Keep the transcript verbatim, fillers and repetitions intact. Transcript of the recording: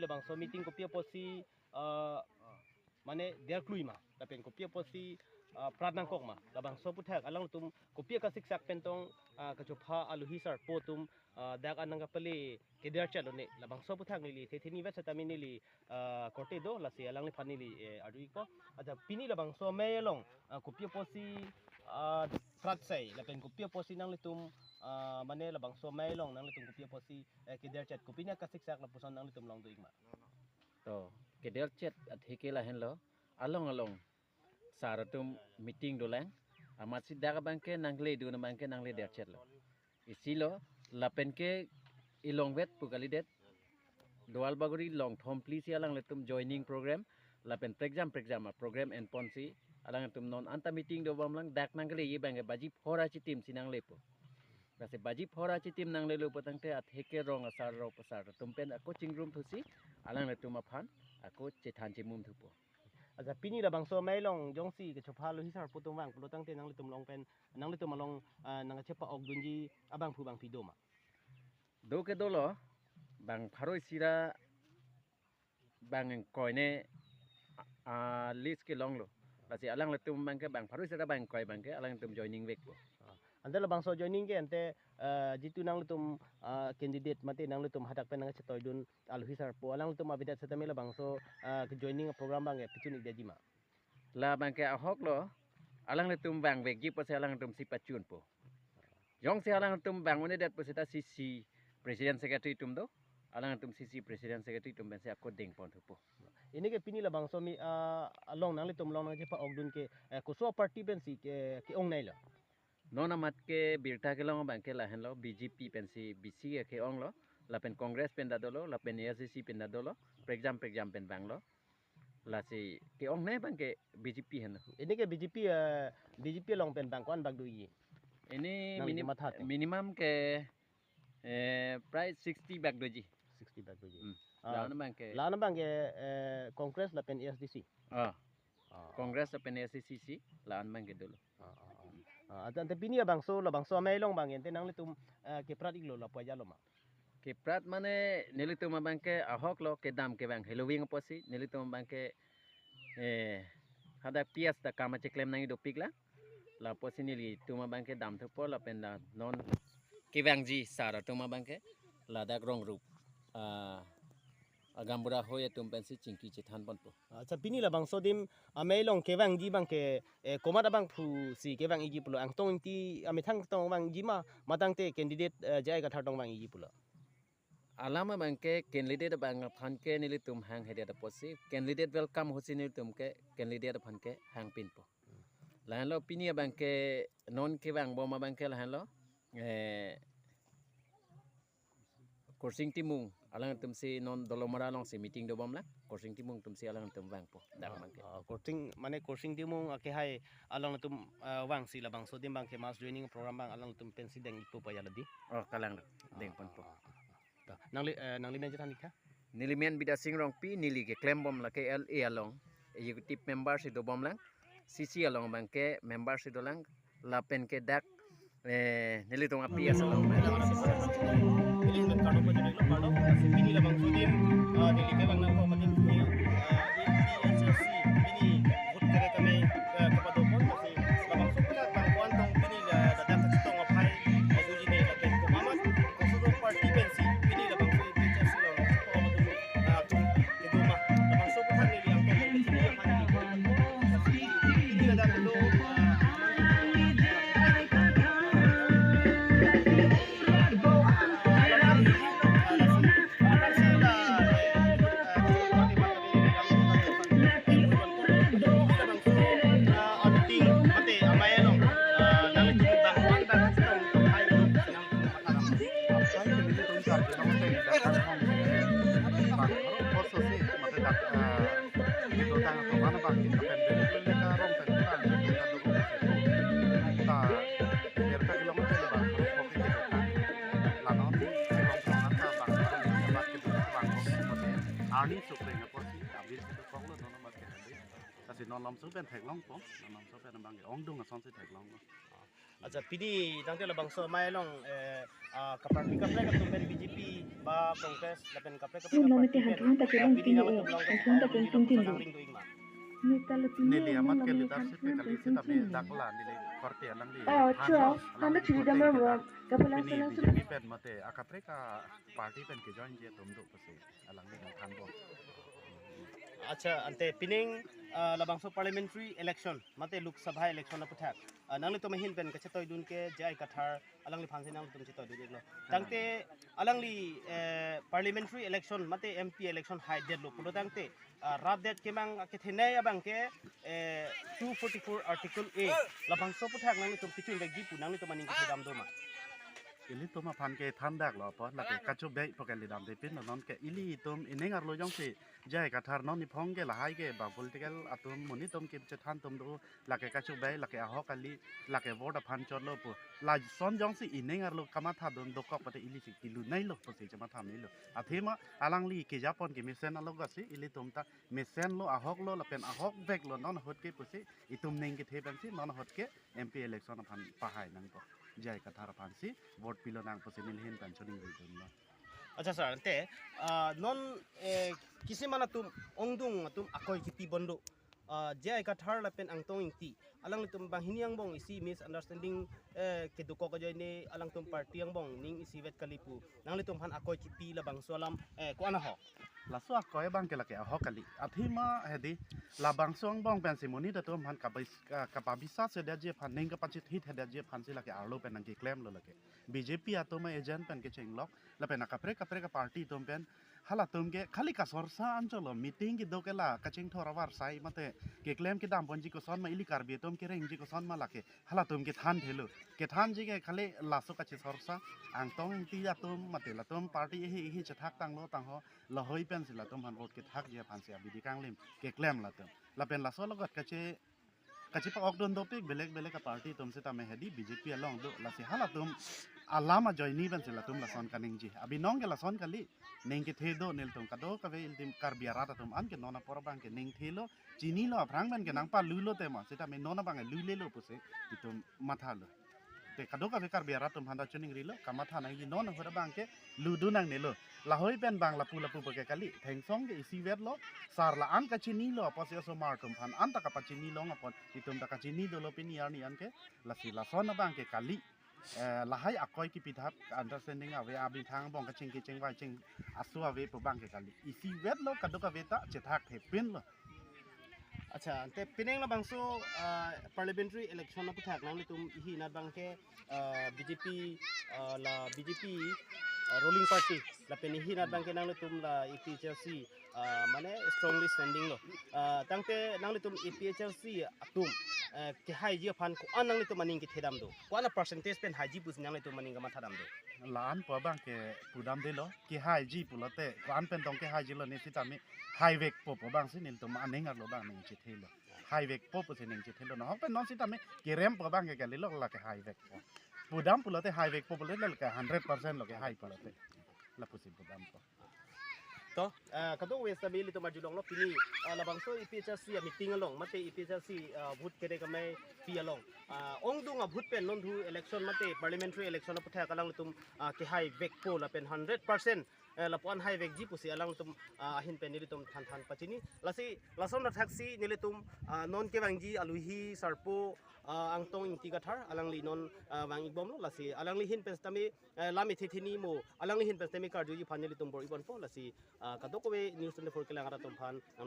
Labangso meeting kopi apotsi, ah, mane derklui ma, lapen kopi apotsi, ah, prat nangkok ma, labangso aphuthak alangtum kopi akasiksak pen tong, ah, kachopha aluhi sarpo atum, ah, dak an nangkapale kederchet lo ne, labangso aphuthak neli thethe ni vet setame neli, ah, korte do, lasi alangliphan neli, eh, arju-ikpo. Aja pini labangso amei along, ah, kopi apotsi, ah, prat sai, lapen kopi apotsi nanglitum, ah, mane labangso amei along nanglitum kopi apotsi, eh, kederchet, kopine akasiksak lapuson nanglitum long do-ik ma? To, kederchet atheke lahenlo, along along sar atum meeting dolang, amatsi dak abangke nangledun abangke nanglederchet lo. Isi lo, lapen ke ilongvet pu kalidet, Duarbagori longthom phli si alanglitum joining program, lapen prekjam prekjam aprogram enponsi alanglitum non anta meeting dobomlang, dak nangkeleji abangke baji phor achitim si nanglepo. Lasi baji phor achitim nanglelo pu tangte atheke rong asar rong asar atum pen ako chingrum thusi alanglitum aphan ako chethan chimum thupo. Aja pini labangso amei along jongsi kachopha aluhi sarpo atum vang pulo tangte nanglitum along pen, nanglitum along, ah, nangkachepa-okdunji abangphu bangpi do ma? Do ke dolo, bang pharo isi ra bang ingkoi ne, ah, list kelonglo. Lasi alanglitum abangke bang pharo isi ra bang ingkoi abangke alanglitum joining vekpo. Ah, ante labangso joining ke ante, ah, jitu nanglitum, ah, candidate mate nanglitum hadak pen nangkachetoidun aluhi sarpo, alanglitum avedet setame labangso, ah, ke joining program abangke pachun-ikdetji ma? Labangke ahok lo, alanglitum vangvekji pusi alanglitum si pachunpo. Jongsi alanglitum vang un-edet pusita C C president secretary atum do, alanglitum C C president secretary atum pensi ako dengpon thupo. Pini ke pini labangso amei, ah, along nanglitum along nangkachepa-okdun ke, eh, koso party pensi ke, ke-ong nei lo? Non amat ke birta kelong abangke lahenlo, B J P pensi bisi ke-onglo, lapen Congress pen ta dolo, lapen A S D C pen ta dolo, prekjam prekjam pen vanglo. Lasi ke-ong nei abangke B J P henlo. Pini ke B J P, eh, B J P along pen bang ko-an bak doji? Ini nang minim-, matha te minimum ke, eh, prai sixty bak doji. Sixty bak doji. Hmm. Ah, la-an abangke, la-an abangke, eh, Congress lapen A S D C. Ah. Ah. Congress lapen A S D C si la-an abangke dolo. Ah, ah, ah. Ah, ante, ante pini abangso, labangso amei along abang ante nanglitum, eh, keprat-iklo lapu ajatlo ma? Keprat mane nelitum abangke ahok lo, kedam kevang heloving apotsi nelitum abangke, eh, hadak P S ta kam acheklem nangji dopik la. Lapusi nelitum abangke dam thupo lapen la non kevangji sar atum abangke ladak rong rup, ah, agambura hoi atum pensi chingki chethan ponpo. Acha, pini labangso adim amei along kevangji abangke, eh, komat abangphu si kevang-ikji pulo, Angtong Ingti amethang tong vangji ma, matangte candidate, eh, J I Kathar tong vang-ikji pulo? Alam abangke candidate abang aphan ke nelitum hanghedet apotsi candidate welcome ahutsi nelitum ke candidate aphan ke hangpinpo. Lahenlo pini abangke non kevangbom abangke lahenlo, eh, Kursing Timung, alangtum si non Dolamara alongsi meeting dobom lang, Kursing Timung atum si alangtum vangpo, dak abangke. Ah, ah, Kursing, mane Kursing Timung akehai alangtum, ah, vangsi labangso adim abangke mass joining program abang alangtum pensi deng-ikpo pu ajatlo di? Oh, kalang lo, dengponpo. Ah, ah, ah, ah. Ta, nangli, eh, nangli men chethan-ik tha? Neli men Bidyasing Rongpi, neli keklembom lake L A along executive member si dobom lang, C C along abangke member si dolang, lapen ke dak, eh, nelitum api asal. Neli men kado pa jene lo kado, si pini labangso adim, ah, neli kevang nangkok adim pini, ah, A P H L C, pini vote kere kami, eh, kepadopon, si labangso aputhak bang ko-an tong pini la dadak kachetong aphai, eh, doji ne lapen ko mamat, koso party pensi, pini labangso A P H L C along, ah, kedoma, labangso aputhak neli yang kami kecil yang kami. Arni supreme apotsi, abis itu kong lo, nono mas ke tadi. Kasi non lam supen theklong po, non lam supen abang ke ongdung asonsi theklong lo. Acha, pini tangte labangso amei along, eh, ah, kaparty kaprek atum pen B J P ba Congress lapen kaprek kaprek Pun lo mete kaparty pen, hanthong ta ah, kelong pini pini nang eh, atum long hanthong ta pen kelong pini pini. Nangling do ingma. Neta lo pini Neli nang amat lo ke mete leadership hanthong ke kali pen sita pini. Me dakla neli korte alangli Oh, than sure. Lo, Handa alangli chiri korte damar ke ba. Dak. Kapala Pini salang B J P sudah. Pen mate akaprek a party pen ke join ji atum do pusi alangli nangthanbom. Acha, ante pining, ah, labangso parliamentary election mate Lok Sabha election aputhak, ah, nanglitum ahin pen kachetoidun ke J I Kathar alangliphan si nanglitum chetoidun iklo. Tangte alangli, eh, parliamentary election mate M P election haidetlo pulo tangte, ah, rapdet kemang kethenei abang ke, eh, two forty-four Article A labangso aputhak nanglitum kechun vekji pu nanglitum aning kethedam doma. Ilitum aphan ke thandaklo apot lake kachubei pu ke lidam de pin non ke ilitum ining arlo jongsi J I Kathar non niphong ke lahai ke ba political atum monit atum ke chethan atum do lake kachubei lake ahok kali lake vote aphan chotlo pu lason jongsi ining arlo kamathadun dokok pate ili si kilu nailo pusi chematha melo. Athema alangli kejapon ke mesen alogosi ilitum ta mesenlo ahoklo lapen ahok veklo non ahut ke pusi itum ning kethe pensi non ahut ke M P election aphan pahai nangpo. J I Kathar aphan si vote pilo nang pusi neli ahin pen choningri dunlo. Acha sir, ante, ah, non, eh, kisiman atum ongdung atum akoi kipi bom do. Ah, J I Kathar lapen Angtong Ingti alanglitum banghini angbong isi misunderstanding, eh, kedokok ajoine alangtum party angbong ning isivet kali pu nanglitum aphan akoi kipi labangso alam, eh, ko-an ahok? Laso akoi abang ke lake ahok kali. Athema hedi labangso angbong pensi monit atum aphan kabis-, ka-, kapabisa sedetji aphan ning kapachithit hedetji aphan si lake arlo pen nangkeklemlo lake. B J P atum agent pen kechenglok lapen akaprek kaprek aparty atum pen halatum ke khali kasorsa anchotlo meeting kedo ke la kachingthor avarsai mate keklem kedam ponji koson ma ili Karbi atum kerengji koson ma lake halatum kethan thelo. Kethanji ke khali laso kachisorsa Angtong Ingti atum mate latum party ehi ehi chethak tanglo tangho lahoi pensi latum aphan vote kethakji aphan si abidi kanglim keklem latum. Lapen laso alogot kache kachepa-ok dun dopik belek belek aparty atum sitame hedi B J P along do lasi halatum alam ajoine pensi latum lason kaningji. Abinong ke lason kali ning kethe do nelitum kadokave ilitum Karbi arat atum an ke non apor abang ke ning thelo chinilo aphrang pen ke nangpalulo tema sitame non abang lulelo pusi itum mathalo. Te kadokave Karbi arat atum aphan ta choningrilo kamatha nangji non ahut abang ke ludun nangnelo. Lahoi pen bang lapu lapu pu ke kali thengsong ke isivetlo sar la-an kachinilo apotsi osomar atum aphan an ta kapachini long apot itum ta kachini dolo pini arni an ke lasi lason abang ke kali. Eh, lahai akoi kipithap understanding ave abithang angbong kachingki chingvai ching asu ave pu abang ke kali isivetlo kadokave ta chethak thepinlo. Acha, ante pining labangso, ah, parliamentary election aputhak nanglitum ihi nat abang ke, ah, B J P, ah, la B J P, ah, ruling party lapen ihi nat abang ke nanglitum la A P H L C, ah, mane strongly standing lo. Ah, tangte nanglitum A P H L C atum, eh, kehaiji aphan ko-an nanglitum aning kethedam do? Ko-an a percentage pen haiji pusi nanglitum aning kamathadam do? La-an pu abang ke pudam delo kehaiji pulote ko-an pen tong kehaijilo ne sitame haivekpo pu abang si nelitum aning arlo abang ning chethelo. Haivekpo pusi ning chethelo. Nahok pen non sitame kerempo abang ke kalilo lake haivekpo. Pudam pulote haivekpo pulote lake hundred percent lo kehai pulote. Lapusi pudampo. To, ah, kadokave sitame ilitum arjulonglo pini, ah, labangso A P H L C a meeting along mate A P H L C, ah, vote kere kamai pi along, ah, ongdung a vote pen non thu election mate parliamentary election aputhak alanglitum, ah, kehaivekpo lapen hundred percent, eh, lapu-an haivekji pusi alangtum, ah, ahin pen nelitum than than pachini. Lasi lason athaksi nelitum, ah, non kevangji aluhi sarpo, ah, Angtong Ingti Kathar alangli non, ah, vang-ikbomlo lasi alangli ahin pen sitame, eh, lam ithetheni mo alangli ahin pen sitame karjuji aphan nelitum bor-ibompo lasi, ah, kadokave news twenty-four kelang arat atum aphan nang